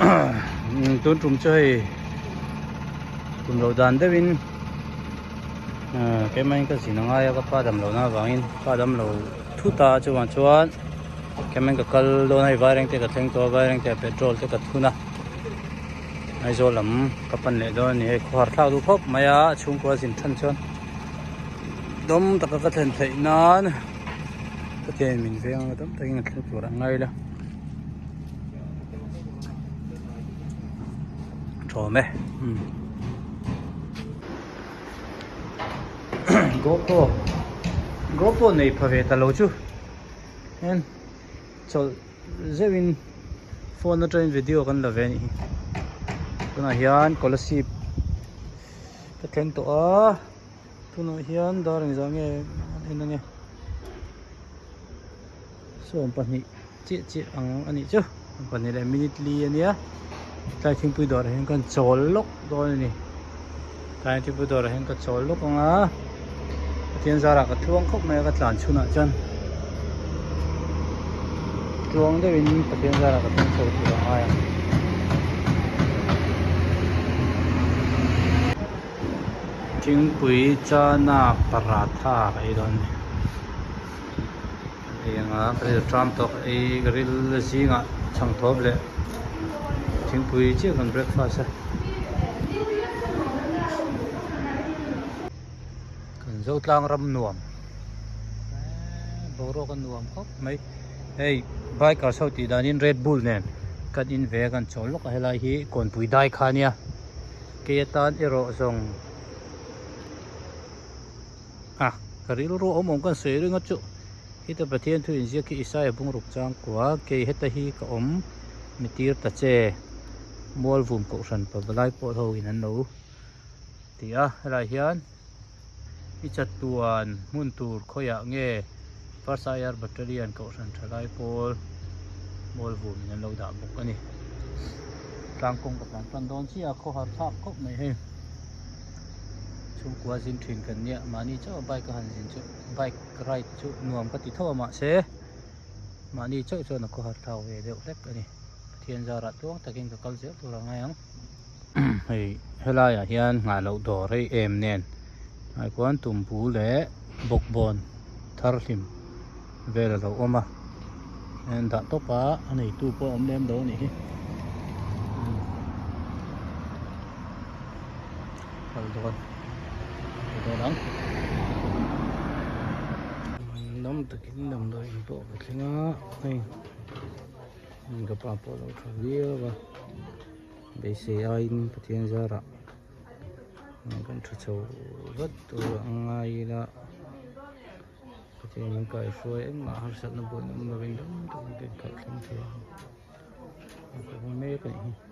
Tun tum chu hei tum loh dan deuhin keimah in ka zin angai a ka pa dam lohna avangin pa dam lo thut a chuvang chuan keimah in ka kal dawn a hei vairengte ka thleng tawh a vairengte ah petrol te ka thun a Aizawl lam ka pan leh dawn a ni hei khawhar thlak duh khawp mai a chhungkua zin than chuan dawm taka ka thlen theih nan ka thian min veng a dam takin ka thleng tur a ngai la. Thawm e GoPro GoPro nei pha ve ta lo chu hian chawlh zeuh in phone atangin video kan la ve a nih hi tunah hian kolasib ka thleng tawh a tunah hian dar engzah nge en ange 20. Chiah chiah ang a nih chu 2 leh minute li a nia tlai thingpui dawrah hian kan chawl lawk dawn a ni tlai thingpui dawrah hian ka chawl lawk ang a Pathian zarah ka tluang khawp mai a ka tlan chhunah chuan tluang deuhin Pathian zarah ka thleng chho tur a ngai ang. Thingpui chana paratha ka ei dawn a ni. Hei anga ka ril tram tawk ei ka ril zingah chhang thawp leh thingpui chiah kan breakfast a kan zo tlang ram nuam boruak a nuam khawp mai hei bikers ho tih danin red bull nen kan in ve a kan chawl lawk a helai hi kawnpui dai kha ania kei atan erawh zawng A, ka rilru awm awm kan sawi ringa chu heta Pathian thu inziak hi Isaia bungruk chang kua kei heta hi ka awm mi tir ta che Mualvum Kohhran pavalai pawh ho in an lo ti a helai hian i chatuan hmun tur khawiah nge First IR Battalion Kohhran thalai pawl Mualvum in an lo dah bawk a ni tlangkawng ka tlan tan dawn chiah a khawhar thlak khawp mai hei. Chhungkua zin thin kan nia mahni chauh a bike a han zin chu bike ride chu nuam ka ti tho a mahse mahni chauh chuan a khawhar thau ve deuh hlek a ni Pathian zarah tluang takin ka kal zel tur a ngai ang hei helaiah hian nghah loh dawr hei em nen ah khuan tumbu leh bawkbawn thar hlim vel a lo awm a an dah tawp a a neitu pawh a awm lem lo a nih hi. Kal dawn kal dawn ang lam takin damdawi in pawh ka thleng a hei ka pa pawh a lo tha viau a beisei aiin Pathian zarah kan tha chho vat tur a ngai ila Pathian in kaihruai engmah harsatna buaina awm lovin dam takin kan khalh thleng thei ang a ka hmu mek a nih hi.